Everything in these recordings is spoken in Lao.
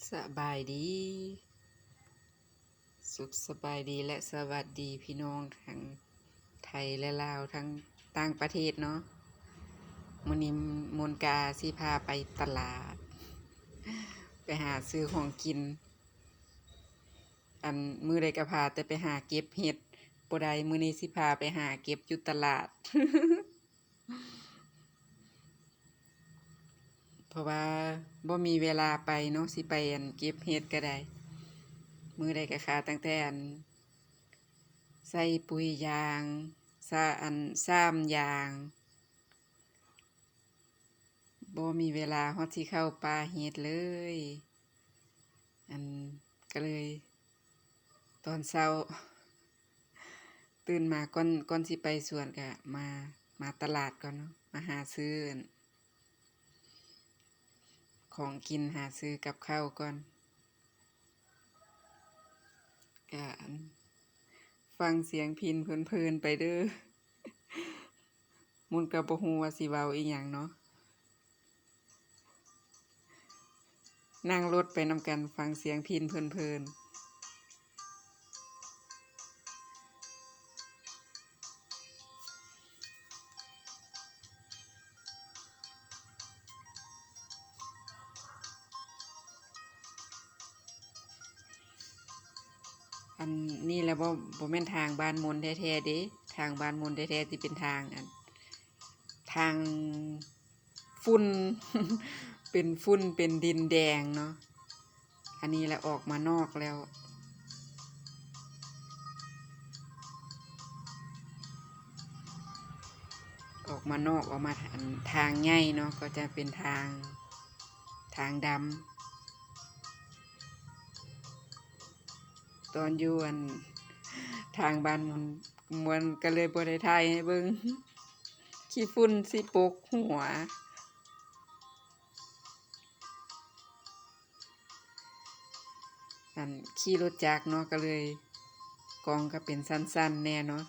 ສະບາຍດີ ສຸກສະບາຍດີ ແລະ ສະຫວັດດີພີ່ນ້ອງທັງໄທ ແລະ ລາວ ທັງຕ່າງປະເທດເນາະ. ມື້ນີ້ມົນກາຊິພາໄປຕະຫຼາດ ໄປຫາຊື້ຂອງກິນ. ອັນ ມື້ໃດກໍພາແຕ່ໄປຫາເກັບເຫັດ ບໍ່ໄດ້ ມື້ນີ້ຊິພາໄປຫາເກັບຢູ່ຕະຫຼາດ. ເພາະວ່າບໍ່ມີເວລາໄປເນາະ ຊິໄປ ອັນ ເກັບເຫັດກໍໄດ້. ມື້ໃດກໍຄາຕັ້ງແຕ່ ອັນ ໃສ່ປຸ໋ຍຢາງ ສາ ອັນ ສາມຢາງ ບໍ່ມີເວລາຮອດຊິເຂົ້າປ່າເຫັດເລີຍ. ອັນ ກໍເລີຍ ຕອນເຊົ້າ ຕື່ນມາກ່ອນ ກ່ອນຊິໄປສວນກະມາ ມາຕະຫຼາດກ່ອນເນາະ ມາຫາຊື້ ອັນ ຂອງກິນ ຫາຊື້ກັບເຂົ້າກ່ອນ. ກະ ອັນ ຟັງສຽງພິນເພີນໆໄປເດີ້. ມົນກໍບໍ່ຮູ້ວ່າຊິເວົ້າອີ່ຫຍັງເນາະ. ນັ່ງລົດໄປນຳກັນ ຟັງສຽງພິນເພີນໆ. ອັນນີ້ລະບໍ່ ບໍ່ແມ່ນທາງບ້ານມົນແທ້ໆເດ້. ທາງບ້ານມົນແທ້ໆຊິເປັນທາງ ອັນ ທາງຝຸ່ນ ເປັນຝຸ່ນ ເປັນດິນແດງເນາະ. ອັນນີ້ລະອອກມານອກແລ້ວ ອອກມານອກ ອອກມາ ອັນ ທາງໃຫຍ່ເນາະ ກໍຈະເປັນທາງ ທາງດຳ. ຕອນຢູ່ ອັນ ທາງບ້ານມົນ ມັນກໍເລີຍບໍ່ໄດ້ຖ່າຍໃຫ້ເບິ່ງ ຂີ້ຝຸ່ນຊິປົກຫົວ. ອັນ ຂີ່ລົດຈັກເນາະ ກໍເລີຍ ກ້ອງກໍເປັນສັ້ນໆແດ່ເນາະ.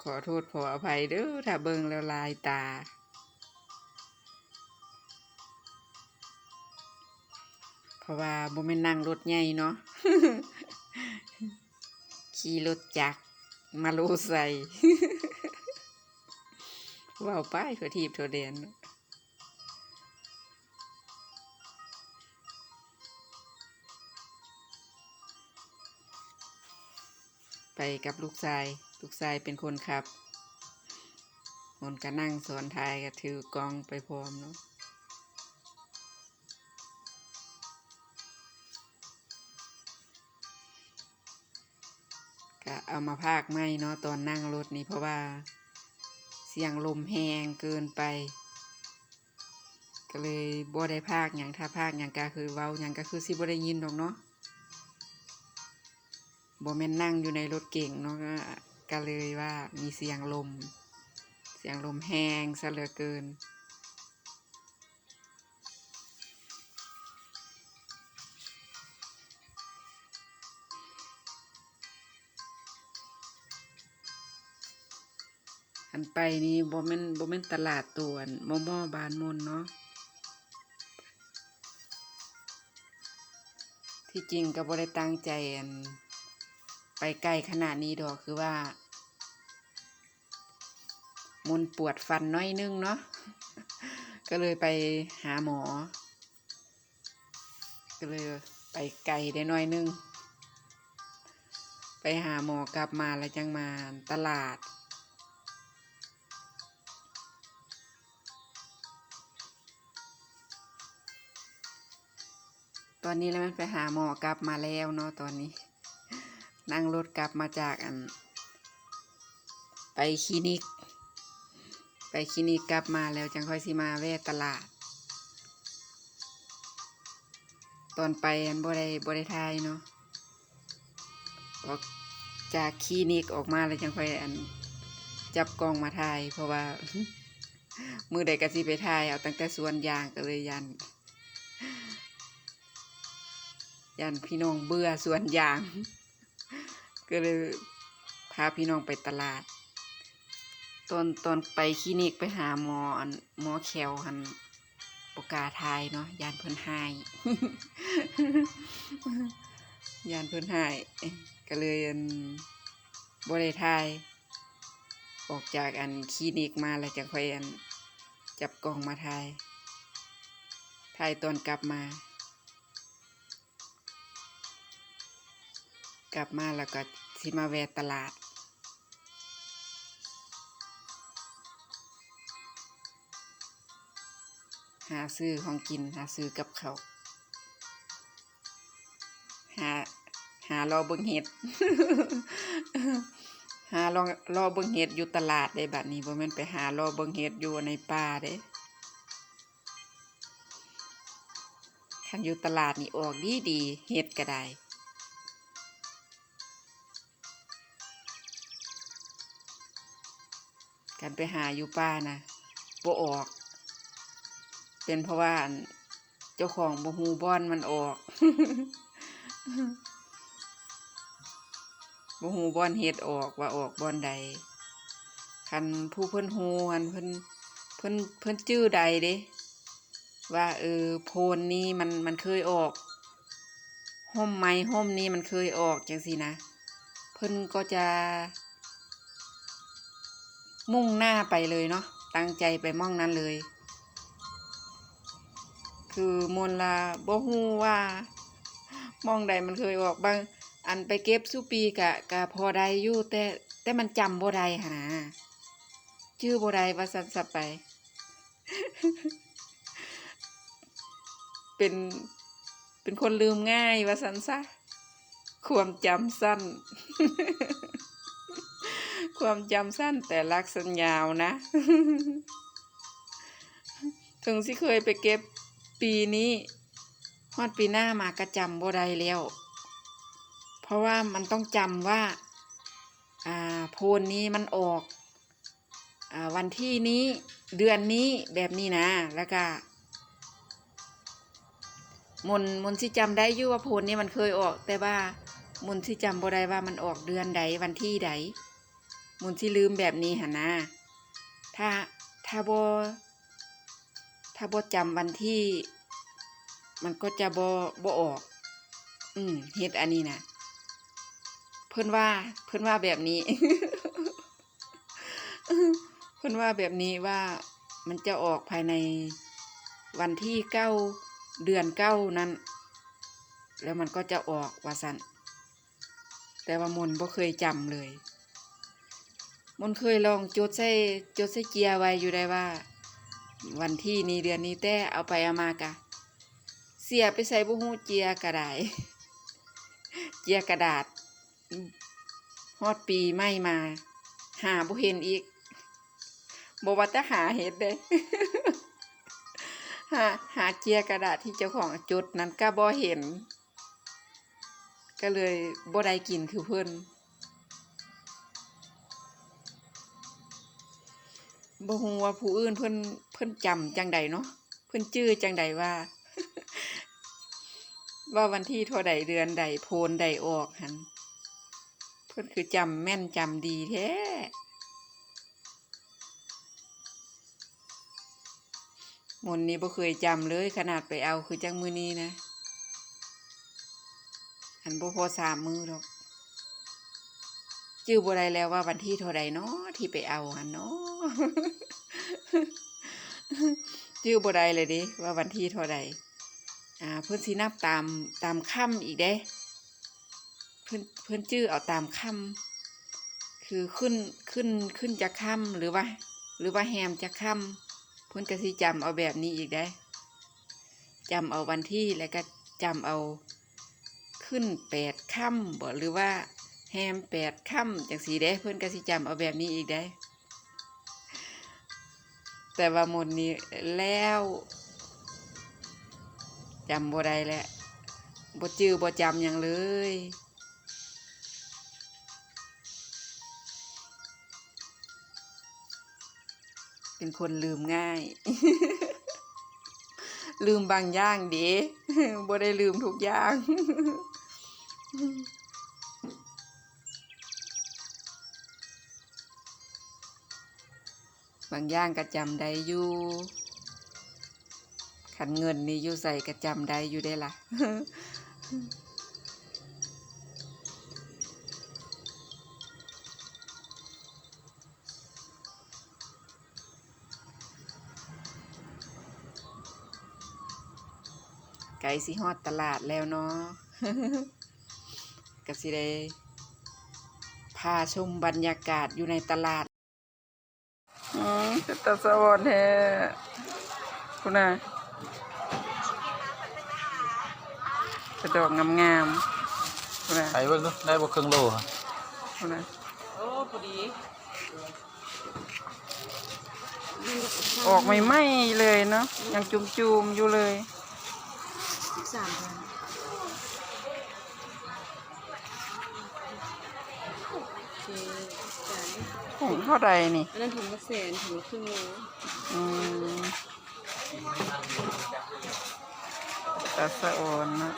ຂໍໂທດຂໍອະໄພເດີ້ ຖ້າເບິ່ງແລ້ວລາຍຕາ ເພາະວ່າບໍ່ແມ່ນນັ່ງລົດໃຫຍ່ເນາະ ຂີ່ລົດຈັກມາໂລໃສ່ ເວົ້າໄປທົ່ວທີບທົ່ວແດນ. ໄປກັບລູກຊາຍ ລູກຊາຍເປັນຄົນຂັບ ມົນກໍນັ່ງຊ້ອນທ້າຍ ກໍຖືກ້ອງໄປພ້ອມເນາະ. ກະເອົາມາພາກໃໝ່ເນາະ ຕອນນັ່ງລົດນີ້ ເພາະວ່າສຽງລົມແຮງເກີນໄປ ກໍເລີຍບໍ່ໄດ້ພາກຫຍັງ. ຖ້າພາກຫຍັງກະຄືເວົ້າຫຍັງກະຄືຊິບໍ່ໄດ້ຍິນດອກເນາະ ບໍ່ແມ່ນນັ່ງຢູ່ໃນລົດເກັງເນາະ ກະເລີຍວ່າມີສຽງລົມ ສຽງລົມແຮງຊະເຫຼືອເກີນ. ອັນໄປນີ້ບໍ່ແມ່ນ ບໍ່ແມ່ນຕະຫຼາດໂຕອັນມໍ່ໆບ້ານມົນເນາະ ທີ່ຈິງກໍບໍ່ໄດ້ຕັ້ງໃຈ ອັນ ໄປໄກຂະໜາດນີ້ດອກ ຄືວ່າ ມົນປວດຟັນໜ້ອຍໜຶ່ງເນາະ ກໍເລີຍໄປຫາໝໍ ກໍເລີຍໄປໄກໄດ້ໜ້ອຍໜຶ່ງ ໄປຫາໝໍ ກັບມາແລ້ວຈັ່ງມາຕະຫຼາດ. ຕອນນີ້ລະແມ່ນໄປຫາໝໍກັບມາແລ້ວເນາະ ຕອນນີ້ນັ່ງລົດກັບມາຈາກ ອັນ ໄປຄລີນິກ ໄປຄລີນິກກັບມາແລ້ວ ຈັ່ງຄ່ອຍຊິມາແວ່ຕະຫຼາດ. ຕອນໄປ ອັນ ບໍ່ໄດ້ ບໍ່ໄດ້ຖ່າຍເນາະ ອອກຈາກຄລີນິກອອກມາແລ້ວ ຈັ່ງຄ່ອຍ ອັນ ຈັບກ້ອງມາຖ່າຍ ເພາະວ່າມື້ໃດກໍຊິໄປຖ່າຍເອົາຕັ້ງແຕ່ສວນຢາງ ກໍເລີຍຢ້ານ ຢ້ານພີ່ນ້ອງເບື່ອສວນຢາງ ກໍເລີຍພາພີ່ນ້ອງໄປຕະຫຼາດ. ຕອນ ຕອນໄປຄລີນິກໄປຫາໝໍ ອັນ ໝໍແຂ້ວຫັ້ນ ບໍ່ກ້າຖ່າຍເນາະ ຢ້ານເພິ່ນຮ້າຍ ຢ້ານເພິ່ນຮ້າຍ ກໍເລີຍ ອັ່ນ ບໍ່ໄດ້ຖ່າຍ. ອອກຈາກ ອັ່ນ ຄລີນິກມາແລ້ວ ຈັ່ງຄ່ອຍ ອັ່ນ ຈັບກ້ອງມາຖ່າຍ ຖ່າຍຕອນກັບມາ. ກັບມາແລ້ວກໍຊິມາແວ່ຕະຫຼາດ ຫາຊື້ຂອງກິນ ຫາຊື້ກັບເຂົ້າ ຫາ ຫາເລາະເບິ່ງເຫັດ ຫາເລາະ ເລາະເບິ່ງເຫັດຢູ່ຕະຫຼາດເດ້ ບາດນີ້ ບໍ່ແມ່ນໄປຫາເລາະເບິ່ງເຫັດຢູ່ໃນປ່າເດ້. ຄັນຢູ່ຕະຫຼາດນີ້ອອກດີໆ ເຫັດກໍໄດ້ ຄັນໄປຫາຢູ່ປ່ານະ ບໍ່ອອກ ເປັນເພາະວ່າ ອັ່ນ ເຈົ້າຂອງບໍ່ຮູ້ບ່ອນມັນອອກ ບໍ່ຮູ້ບ່ອນເຫັດອອກ ວ່າອອກບ່ອນໃດ. ຄັນຜູ້ເພິ່ນຮູ້ ອັ່ນ ເພິ່ນ ເພິ່ນ ເພິ່ນຈື່ໄດ້ເດ້ ວ່າ ເອີ ໂພນນີ້ມັນ ມັນເຄີຍອອກ ຮົ່ມໄມ້ຮົ່ມນີ້ມັນເຄີຍອອກ ຈັ່ງຊີ້ນະ ເພິ່ນກໍຈະມຸ່ງໜ້າໄປເລີຍເນາະ ຕັ້ງໃຈໄປໝ່ອງນັ້ນເລີຍ. ຄືມົນລະບໍ່ຮູ້ວ່າໝ່ອງໃດມັນເຄີຍອອກ ບາງອັນໄປເກັບສູ່ປີກະ ກະພໍໄດ້ຢູ່ ແຕ່ ແຕ່ມັນຈຳບໍ່ໄດ້ຫັ້ນນະ ຈື່ບໍ່ໄດ້ວ່າຊັ້ນຊະໄປ. ເປັນ ເປັນຄົນລືມງ່າຍວ່າຊັ້ນຊະ ຄວາມຈຳສັ້ນ ຄວາມຈຳສັ້ນ ແຕ່ຫຼັກສັນຍາວນະ ເຖິງຊິເຄີຍໄປເກັບປີນີ້ ຮອດປີໜ້າມາກະຈຳບໍ່ໄດ້ແລ້ວ ເພາະວ່າມັນຕ້ອງຈຳວ່າ ອ່າ ໂພນນີ້ມັນອອກ ອ່າ ວັນທີນີ້ ເດືອນນີ້ ແບບນີ້ນະ ແລ້ວກະ ມົນ ມົນຊິຈຳໄດ້ຢູ່ວ່າໂພນນີ້ມັນເຄີຍອອກ ແຕ່ວ່າມົນຊິຈຳບໍ່ໄດ້ວ່າມັນອອກເດືອນໃດ ວັນທີໃດ ມົນຊິລືມແບບນີ້ຫັ້ນນະ ຖ້າ ຖ້າບໍ່ ຖ້າບໍ່ຈຳວັນທີ ມັນກໍຈະບໍ່ ບໍ່ອອກ ອືມ ເຫັດອັນນີ້ນະ ເພິ່ນວ່າ ເພິ່ນວ່າແບບນີ້ ເພິ່ນວ່າແບບນີ້ວ່າ ມັນຈະອອກພາຍໃນວັນທີເກົ້າ ເດືອນເກົ້ານັ້ນ ແລ້ວມັນກໍຈະອອກວ່າຊັ້ນ. ແຕ່ວ່າມົນບໍ່ເຄີຍຈຳເລີຍ. ມົນເຄີຍລອງຈົດໃສ່ ຈົດໃສ່ເຈ້ຍໄວ້ຢູ່ໄດ໋ວ່າ ວັນທີນີ້ເດືອນນີ້ ແຕ່ເອົາໄປເອົາມາກະເສຍໄປໃສບໍ່ຮູ້ ເຈ້ຍກະດາຍ ເຈ້ຍກະດາດ. ຮອດປີໃໝ່ມາ ຫາບໍ່ເຫັນອີກ. ບໍ່ວ່າແຕ່ຫາເຫັດເດ້ ຫາ ຫາເຈ້ຍກະດາດທີ່ເຈົ້າຂອງຈົດນັ້ນກະບໍ່ເຫັນ. ກໍເລີຍບໍ່ໄດ້ກິນຄືເພິ່ນ. ບໍ່ຮູ້ວ່າຜູ້ອື່ນເພິ່ນ ເພິ່ນຈຳຈັ່ງໃດເນາະ ເພິ່ນຈື່ຈັ່ງໃດວ່າ ວ່າວັນທີເທົ່າໃດ ເດືອນໃດ ໂພນໃດອອກຫັ້ນ ເພິ່ນຄືຈຳແມ່ນຈຳດີແທ້. ມົນນີ້ບໍ່ເຄີຍຈຳເລີຍ ຂະໜາດໄປເອົາຄືຈັ່ງມື້ນີ້ນະ ອັນບໍ່ພໍສາມມື້ດອກ. ຈື່ບໍ່ໄດ້ແລ້ວວ່າວັນທີເທົ່າໃດເນາະ ທີ່ໄປເອົາຫັ້ນເນາະ ຈື່ບໍ່ໄດ້ເລີຍເດ້ວ່າວັນທີເທົ່າໃດ. ອ່າ ເພິ່ນຊິນັບຕາມ ຕາມຄ່ຳອີກເດ້. ເພິ່ນ ເພິ່ນຈື່ເອົາຕາມຄ່ຳ ຄືຂຶ້ນ ຂຶ້ນ ຂຶ້ນຈັກຄ່ຳ ຫຼືວ່າ ຫຼືວ່າແຮມຈັກຄ່ຳ ເພິ່ນກະຊິຈຳເອົາແບບນີ້ອີກເດ້. ຈຳເອົາວັນທີ ແລ້ວກະຈຳເອົາຂຶ້ນແປດຄ່ຳບໍ ຫຼືວ່າແຮມແປດຄ່ຳ ຈັ່ງຊີ້ເດ້ ເພິ່ນກະຊິຈຳເອົາແບບນີ້ອີກເດ້. ແຕ່ວ່າມົນນີ້ແລ້ວ ຈຳບໍ່ໄດ້ແລ້ວ ບໍ່ຈື່ບໍ່ຈຳຫຍັງເລີຍ. ເປັນຄົນລືມງ່າຍ ລືມບາງຢ່າງເດ້ ບໍ່ໄດ້ລືມທຸກຢ່າງ. ບາງຢ່າງກະຈຳໄດ້ຢູ່ ຂ ຄັນເງິນນີ້ຢູ່ໃສກະຈຳໄດ້ຢູ່ເດ້ລະ. ໃກ້ຊິຮອດຕະຫຼາດແລ້ວເນາະ ກະຊິໄດ້ພາຊົມບັນຍາກາດຢູ່ໃນຕະຫຼາດ. ອືມ ເປັນຕາສະອອນແທ້ ພຸ້ນນະ ເປັນດອກງາມໆ ພຸ້ນນະ ໃສ່ເບິ່ງດູ ໄດ້ບໍ່ເຄິ່ງໂລ ພຸ້ນນະ ໂອ້ ພໍດີ ອອກໃໝ່ໆ ເລີຍເນາະ ຍັງຈຸ່ມໆ ຢູ່ເລີຍ. ຖົງເທົ່າໃດນີ້? ອັນນັ້ນຖົງລະແສນ ຖົງລະເຄິ່ງໂລ. ອືມ ຕາສະອອນເນາະ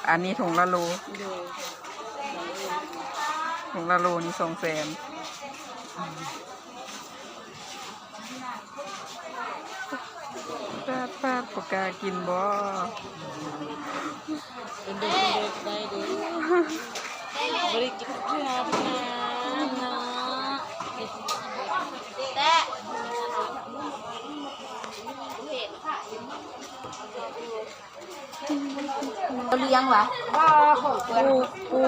ອັນນີ້ຖົງລະໂລ. ໂດຍ ຖົງລະໂລນີ້ສອງແສນ. ປາດໆ ບໍ່ກ້າກິນບໍ່? ເປັນເດັກເປັນເດັກໄດ້ເດ້ ບໍ່ໄດ້ກິນເທື່ອເນາະ. ແຕ່ ເຂົາລ້ຽງຫວາ? ບໍ່ ຂອງເພິ່ນ ປູ່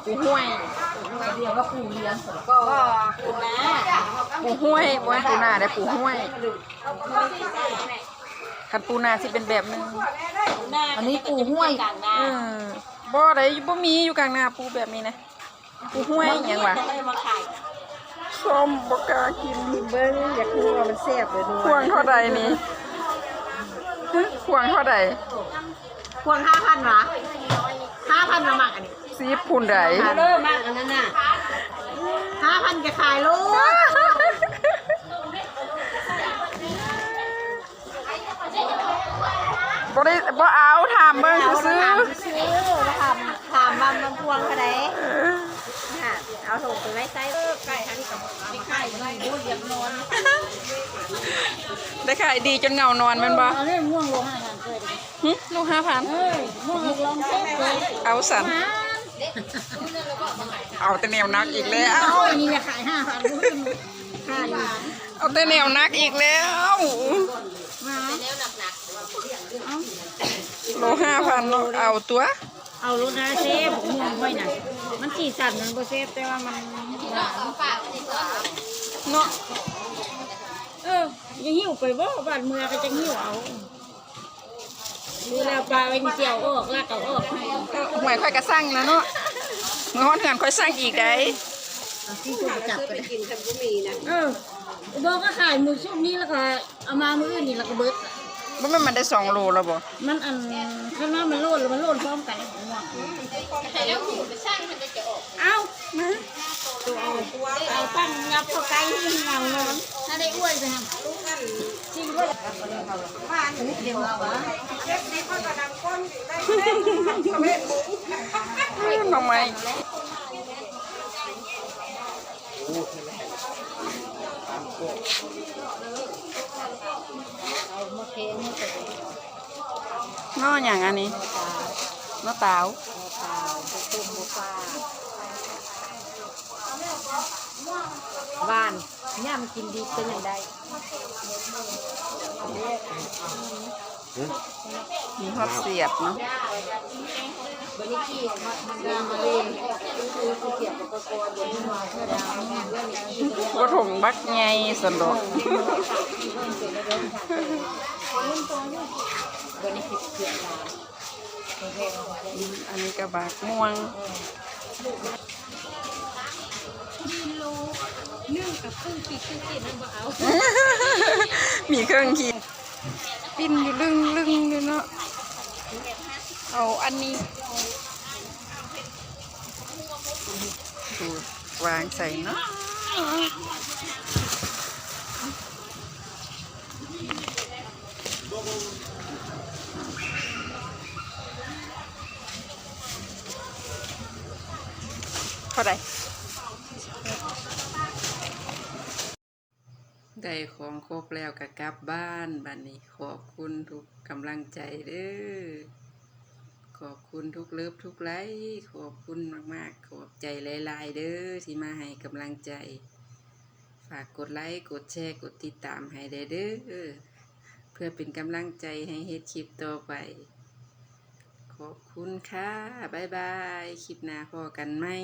ປູ່ ປູ່ຫ້ວຍ ເອີ້ນວ່າປູ່ລ້ຽງ ບໍ່ ປູ່ນາ ປູ່ຫ້ວຍ ບໍ່ແມ່ນປູ່ນາເດ້ ປູ່ຫ້ວຍ. ຄັນປູ່ນາຊິເປັນແບບໜຶ່ງ ອັນນີ້ປູ່ຫ້ວຍ. ເອີ ບໍ່ໄດ໋ ບໍ່ມີຢູ່ກາງນາປູ່ແບບນີ້ນະ. ປູ່ຫ້ວຍຫຍັງຫວາ? ສົ້ມ ບໍ່ກ້າກິນ. ເບິ່ງ ຢາກຮູ້ວ່າມັນແຊບຫຼືບໍ່. ພວງເທົ່າໃດນີ້? ພວງເທົ່າໃດ? ພວງຫ້າພັນຫວາ? ຫ້າພັນລະມັກອັນນີ້ ສິບພຸ້ນໃດ໋. ເລີ ມັກອັນນັ້ນນະ ຫ້າພັນກະຂາຍໂລດ. ບໍ່ໄດ້ ບໍ່ເອົາ ຖາມເບິ່ງຊື່ໆ ຖາມ ຖາມວ່າມັນພວງເທົ່າໃດ. ເອີ ຫັ້ນ ເອົາຖົງໄປໄວ້ໃສ່. ເອີ ໄກ່ຫັ້ນກະໄດ້ຂາຍດີຈົນເຫງົານອນ. ໄດ້ຂາຍດີຈົນເຫງົານອນແມ່ນບໍ່? ເອົາເລີຍ ມ່ວງໂລຫ້າພັນເລີຍ. ຫຶ ໂລຫ້າພັນ. ເອີ ມ່ວງລອງເຊັກເລີຍ ເອົາຊັ້ນ. ເອົາແຕ່ແນວໜັກອີກແລ້ວ. ໂອ້ຍ ນີ້ລະຂາຍຫ້າພັນ ເອົາແຕ່ແນວໜັກອີກແລ້ວ. ໂລຫ້າພັນເນາະ ເອົາຕົວະ. ເອົາໂລດນະ ແຊບ ໝາກມ່ວງຫ້ວຍນະ ມັນສີສັນມັນບໍ່ແຊບ ແຕ່ວ່າມັນຫວານເນາະ. ເອີ ຢ່າຫິ້ວໄປບໍ່ ບາດເມືອກະຈັ່ງຫິ້ວເອົາ. ເວລາປາໄວ້ນີ້ຊິເອົາອອກ ລາກເອົາອອກ. ເອີ ຫ້ວຍ ຂ້ອຍກະສັ່ງແລ້ວເນາະ ເມືອຮອດເຮືອນຂ້ອຍສັ່ງອີກໃດ໋. ເອົາຊິໂທໄປຈັບກະໄດ້ ເອີ ບໍ່ກະຂາຍມື້ຊຸມນີ້ລະກະເອົາມາມື້ອື່ນນີ້ລະກະເບິດ. ບໍ່ແມ່ນມັນໄດ້ສອງໂລລະບໍ່? ມັນອັນ ຄັນວ່າມັນໂລດລະມັນໂລດພ້ອມກັນ. ເອົາ ມາ ເອົາຕັ້ງຫຍັບເຂົ້າໃກ້ໃຫ້ມັນເຫງົານອນ ຖ້າໄດ້ອວຍໄປຫັ້ນ. ໜໍ່ໄມ້ ໜໍ່ຫຍັງອັນນີ້? ໜໍ່ຕາວ. ຫວານ ຍາມກິນດີກະຍັງໄດ້. ມີຮອດສຽບເນາະ. ໂອ້ ຖົງບັກໃຫຍ່ຊັ້ນດອກ. ອັນນີ້ກະໝາກມ່ວງ ມີເຄິ່ງຂີດ ປິ່ນຢູ່ລຶ້ງໆ ຢູ່ເນາະ. ເອົາອັນນີ້ ວາງໃສ່ເນາະ. ເທົ່າໃດ? ໄດ້ຂອງຄົບແລ້ວກໍກັບບ້ານບາດນີ້. ຂອບຄຸນທຸກກຳລັງໃຈເດີ້. ຂອບຄຸນທຸກເລີບທຸກໄລ້. ຂອບຄຸນມາກໆ. ຂອບໃຈຫຼາຍໆເດີ້ ທີ່ມາໃຫ້ກຳລັງໃຈ. ຝາກກົດໄລ້ ກົດແຊ ກົດຕິດຕາມໃຫ້ແດ່ເດີ້ ເພື່ອເປັນກຳລັງໃຈໃຫ້ເຮັດຄລິບຕໍ່ໄປ. ຂອບຄຸນຄ່ະ. ບາຍບາຍ. ຄລິບໜ້າພໍ້ກັນໃໝ່.